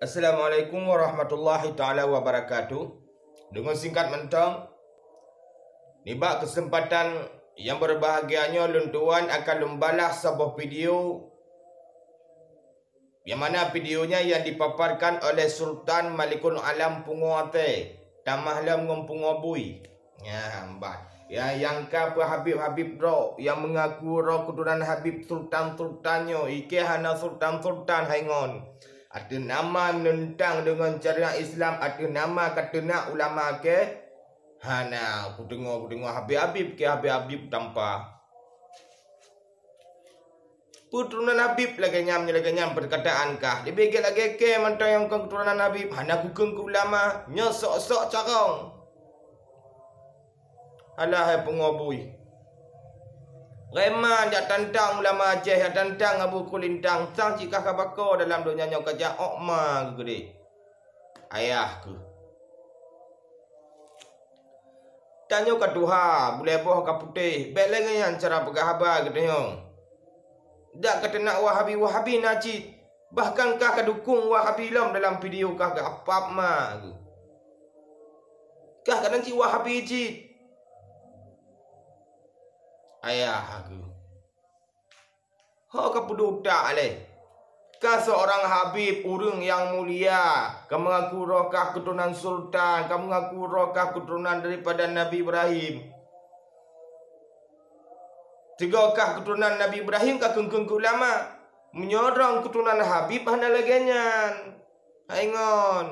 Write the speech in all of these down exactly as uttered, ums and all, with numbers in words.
Assalamualaikum warahmatullahi taala wabarakatuh. Deungon singkat mantong, nibak keuseumpatan nyang beubahgia nyoe lôn tuan akan lôn balaih saboh video, nyang mana video nyan nyang dipaparkan oleh Sultan Malikul Alam Pungo Até, tamah lom ngon Pungo Bui. Nyan ban. Ya, nyang ka peuhabib-habib droe, nyang meungaku droe keuturonan habib sultan-sultan nyoe, i kèe hana sultan-sultan hai ngon. Ateueh nama neuneuntang deungon syariat Islam, ateueh nama ka teunak ulama kèe, hana kudeungoe-kudeungoe habib-habib kèe, habib-habib tampa. Keuturonan habib lagèe nyan, lagèe nyan peukataan kah. Leubeh gèt lagèe kèe mantong nyang kon keuturonan habib, hana kukheun keu ulama, nyoe sok-sok carông. Alah hai Pungo Bui. Preman jak tantang ulama Aceh, jak tantang Abu Kulintang, sang cit kah ka bako dalam donya nyoe ka jak ôk ma geuh keudéh. Ayah keuh. Tanyoe ka tuha, bulèe boh ka putéh, bèk lagèe nyan cara peugah haba geutanyoe. Jak ka teunak Wahabi-Wahabi na cit, bahkan kah ka dukong Wahabi lom dalam video kah geuapab ma geuh. Kah kadang cit Wahabi cit. Ayah keuh. Ho ka peuduek utak lé. Ka seurang habib ureueng nyang mulia, ka meungaku droe kah keuturonan sultan, ka meungaku droe kah keuturonan daripada Nabi Ibrahim. Sigoe kah keuturonan Nabi Ibrahim ka kheun-kheun keu ulama. Meunyoe droe keuturonan habib hana lagèe nyan. Hai ngon.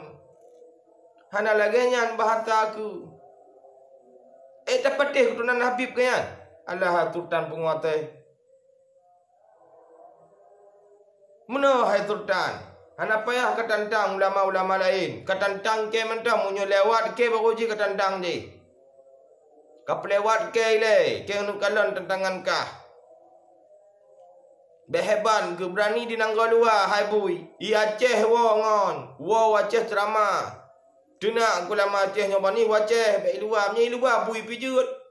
Hana lagèe nyan bahasa keuh. Eh, tapatéh keuturonan habib kah nyan? Alah, sultan peunguasa. Meunoe hai sultan, hana payah ka tantang ulama-ulama laén. Ka tantang kèe mantong, meunyoe lewat kèe baru jih ka tantang jih. Ka peulewat kèe ilèe, kèe keuneuk kalon tantangan kah. Bèk hebat geubeurani di nanggroe luwa hai bui. I Aceh woe ngon, woe u Aceh ceramah. Teunak ulama Aceh nyoe bani u Aceh, bèk i luwa, meunyoe i luwa bui pih jeuet.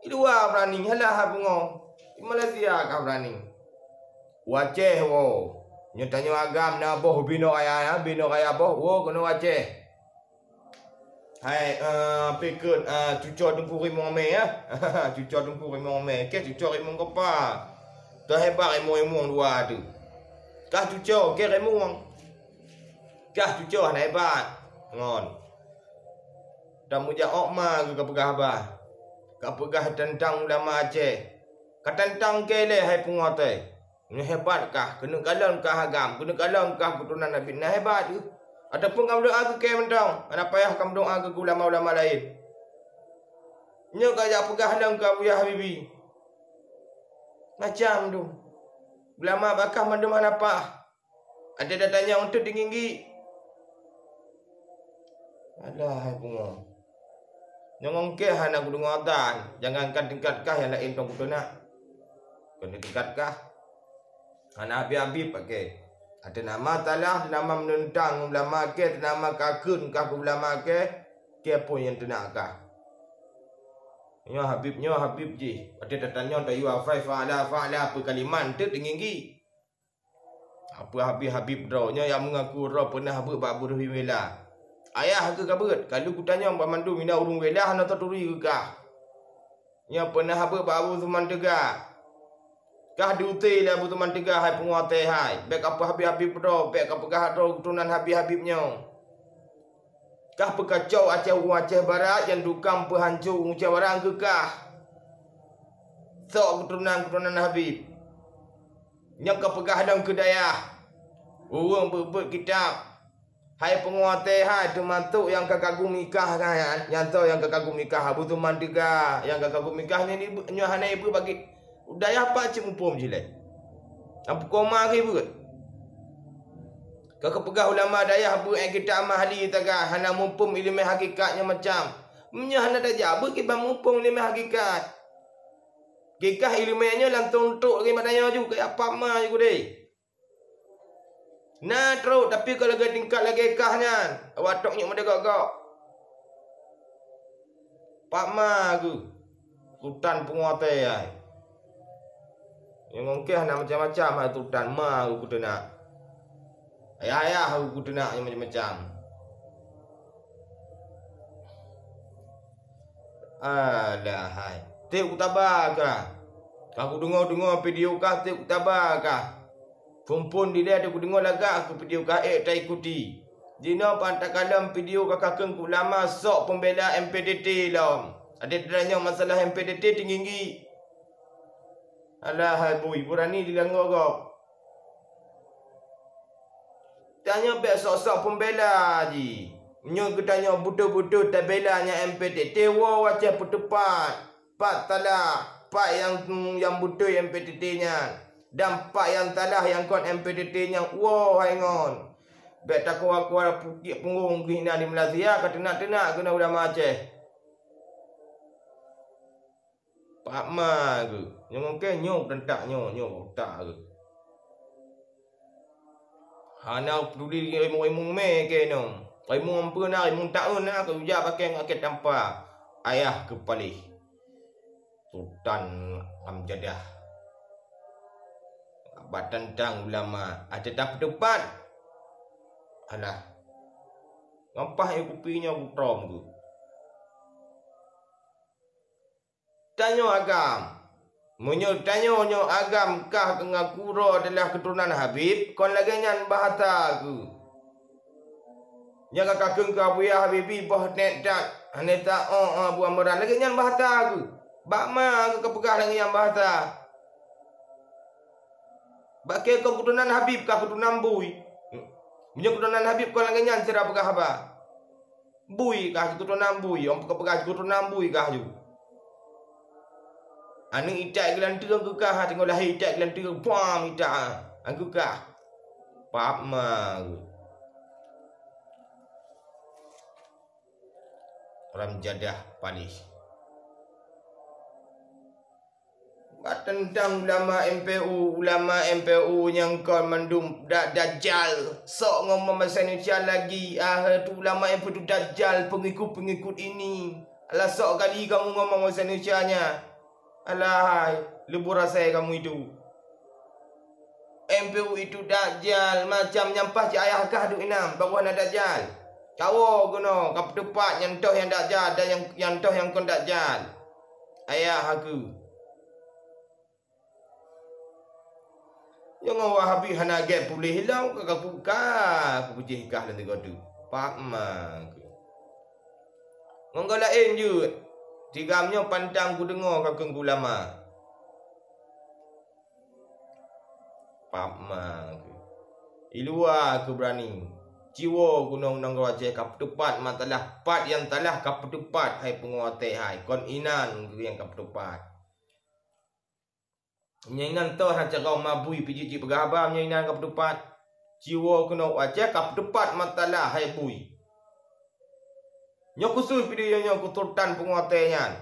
I luwa beurani, halah pungo. I Malaysia ka beurani. U Aceh woe. Nyoe tanyoe agam na boh binoe raya, binoe raya boh, woe keunoe u Aceh. Hai, eh, pikot, eh, cucoe Teungku Rimong Mé, ya. Cucoe Teungku Rimong Mé. Kèe cucoe Rimong Kopa. Teuhebat rimong-rimong dua tu. Kah cucoe, kèe rimong. Kah cucoe hana hebat. Ngon. Tameujak ôk ma geuh ka peugah haba. Ka peugah tantang ulama Aceh. Ka tantang kèe lé hai pungo teuh. Nyoe hebat kah, keuneuk kalon kah agam, keuneuk kalon kah keuturonan Nabi, na hebat geuh. Ataupun kamoe doa keu kèe mantong, hana payah kamoe doa keu ulama-ulama laén. Nyoe ka jak peugah lom keu Abuya Habibi. Macam tu. Ulama bakah mandum hana paih. Ada datanya untuk tinggi-tinggi. Alah, hai pungo. Nyang ongkeh hana kudeungoe atan, jangankan tingkat kah nyang laén tong kuteunak. Keuneuk tingkat kah. Hana habéh-habéh paké. Ateueh nama salah, ateueh nama meuneuntang ulama kèe, ateueh nama kakheun kah keu ulama kèe, kèe phon nyang teunak kah. Nyoe Habib, nyoe Habib jih. Watèe tatanyong tayue hafai fa'ala, fa'ala, peue kalimat teuk teunginggi. Apeue Habib-Habib droe nyoe nyang meungaku droe peunah beuet bak Abu Durhim Wela. Ayah keuh ka beuet, ka lheueh kutanyong banmandum inoe ureueng Wela hana taturi keu kah. Nyoe peunah beuet bak Abu Suman Teuga. Kah diusé lé Abu Suman Teuga hai pungo teuh hai. Bèk kapeuhabéh-habéh droe, bèk kapeugah droe keuturonan Habib-Habib nyoe. Kah peukacau Aceh, ureueng Aceh Barat nyang tukang peuhanco ureueng Aceh Barat keu kah. Sok keuturonan-keuturonan Habib. Nyang kapeugah lom keu dayah. Ureueng beuet-beuet kitab. Hai pungo teuh hai, teumasok nyang ka kagum nikah nyan, nyang soe nyang ka kagum nikah, Abu Suman Teuga, nyang ka kagum nikah nyan ibu-, nyoe hana ibu bagi dayah pat cit muphom jih lé. Nyang peuko ma keu ibu. Ka kapeugah ulama dayah beuet kitab mahli taga, hana muphom ileumèe hakikat nyang macam. Meunyoe hana tajak beuet kiban muphom ileumèe hakikat. Kikah ileumèe nyoe lam tongtok lagèe mat tanyoe ju, keu apa ma ju gudeh. Na trok, tapi kon lagèe tingkat lagèe kah nyan, awak tok nyok meudegok-gok. Pak ma geuh, sultan pungo teuh ai. Nyang ongkeh na macam-macam hai sultan ma geuh kuteunak. Ayah-ayah aku teunak macam-macam. Alah hai. Tiep kutaba kah. Ka kudeungoe-deungoe video kah tiep kutaba kah. Phon-phon dilèe tiep kudeungoe lagak keu video kah ék taikuti. Jinoe pat takalon video kah kakheun keu ulama sok peumbela M P T T lom. Adak tanyoe masalah M P T T tinggi-tinggi. Alah hai bui, beurani dilanggar gob. Tanyoe bèk sok-sok peumbela jih. Meunyoe geutanyoe beutôi-beutôi tabela nyang M P T T, woe u Aceh peuteupat, pat salah, pat nyang, nyang beutôi M P T T nyan, dan pat nyang salah nyang kon M P T T nyan, woe hai ngon. Bèk takoh-koh putik punggong geuh inan di Malaysia, ka teunak-teunak keunoe ulama Aceh. Pak ma geuh. Nyoe mungken nyoe teuntang nyoe, nyoe utak geuh. Hana peuduli ilmu-ilmu mé keunoe. Ilmu ampeue na, ilmu taeun na, keu ujak pakai ngon akhé tampa. Ayah keupaléh. Sultan Amjadah. Bak teuntang ulama, até tapeuteupat. Alah. Ngampah éh kupi nyoe butrom geuh. Tanyoe agam. Meunyoe tanyoe nyoe agam kah ngaku droe adalah keuturonan Habib, kon lagèe nyan bahasa geuh. Nyang ka kakheun keu Abuya Habibi boh nèt that, hana ta-, oh, oh, Abu Amran, lagèe nyan bahasa geuh. Bak ma geuh kapeugah lagèe nyan bahasa? Bak kèe kon keuturonan Habib kah keuturonan bui? Meunyoe keuturonan Habib kon lagèe nyan sira peugah haba. Bui kah keuturonan bui, nyang peugah-peugah keuturonan bui kah ju. Aneuk itak geulanteue keu kah, teungoh lahé itak geulanteue, pam itak, keu kah. Pap ma geuh. Ram jadah paléh. Bak teuntang ulama M P U, ulama M P U nyang kon mandum da-, dajal. Sok ngon bangsa Indonesia lagi, ah, tu ulama M P U tu dajal, pengikut-pengikut ini. Alah sok kali kamu ngon bangsa Indonesia nya. Alahai, leubeh rasai kamu itu. M P U itu dajal, macam nyampah cit ayah kah duek inong, bagoe hana dajal. Kawoe keunoe, kapeuteupat nyang toh nyang dajal dan nyang, nyang toh nyang kon dajal. Ayah aku. Nyang Wahabi hana gèt puléh lom ka kapuka, kupeujih kah lam tiga tu. Pak ma aku. Ngon goe laén jeuet, tigam nyoe pantang kudeungoe kakheun ulama. Pap ma aku. Ilua aku beurani. Ciwoe keunoe nanggroe Aceh kapeuteupat masalah pat nyang salah kapeuteupat hai peunguasa hai kon inan geuh nyang kapeuteupat. Meunyoe inan toh hana carông ma bui pih jeuet jipeugah haba meunyoe inan kapeuteupat. Ciwoe keunoe u Aceh kapeuteupat masalah hai bui. Nyoe khusos video nyoe keu Sultan Peunguasa nyan.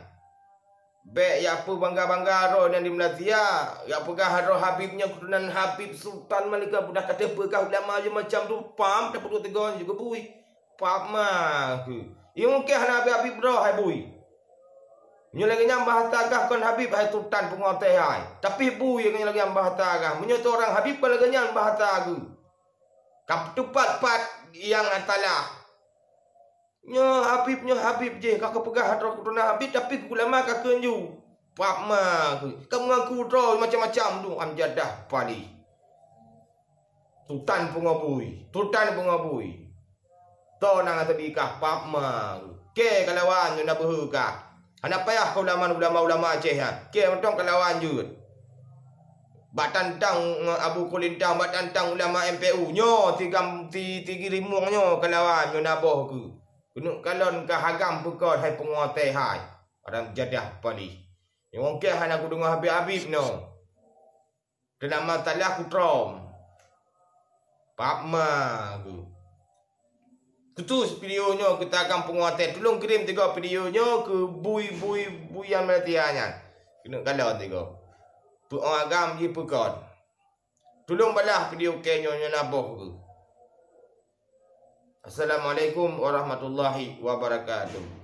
Bèk jak peubangga-bangga droe nyan di Malaysia, jak peugah droe Habib nyoe keuturonan Habib Sultan Malika budak ka teupeugah ulama macam tu pam tapeuduek tegon juga bui. Pap ma aku. Ié mungken hana Habib-Habib droe hai bui. Nyoe lagèe nyan bahasa kah kon Habib hai Sultan Peunguasa hai. Tapi bui nyoe lagèe nyan bahasa kah. Meunyoe seurang Habib kon lagèe nyan bahasa geuh. Kapeuteupat pat nyang salah. Nyoe Habib, nyoe Habib jih ka kapeugah droe keuturonan Habib tapi keu ulama kakheun ju. Pap ma aku. Kamu ngaku droe macam-macam dong am jadah paléh. Sultan Peungabui, Sultan Peungabui. Toh nang ata bikah pap ma. Kèe kalawan nyoe na beuhe kah. Hana payah keu ulama-ulama Aceh nyan. Kèe mantong kalawan jeuet. Bak tantang Abu Kulintang, bak tantang ulama M P U. Nyoe tigam ti tigi rimueng nyoe kalawan nyoe na boh keu. Keuneuk kalon ka hagam peukon hai peunguasa hai. Orang jadah paléh. Nyoe kèe hana kudeungoe habéh-habéh nyoe. Keunan masalah kutrom. Pap ma geuh. Khusus video nyoe keu takang peunguasa, tulông kirém tiga video nyoe keu bui-bui buyan Malaysia nyan. Keuneuk kalon tiga. Peu agam jih peukon. Tulông balah video kèe nyoe nyoe na boh geuh. Assalamualaikum warahmatullahi wabarakatuh.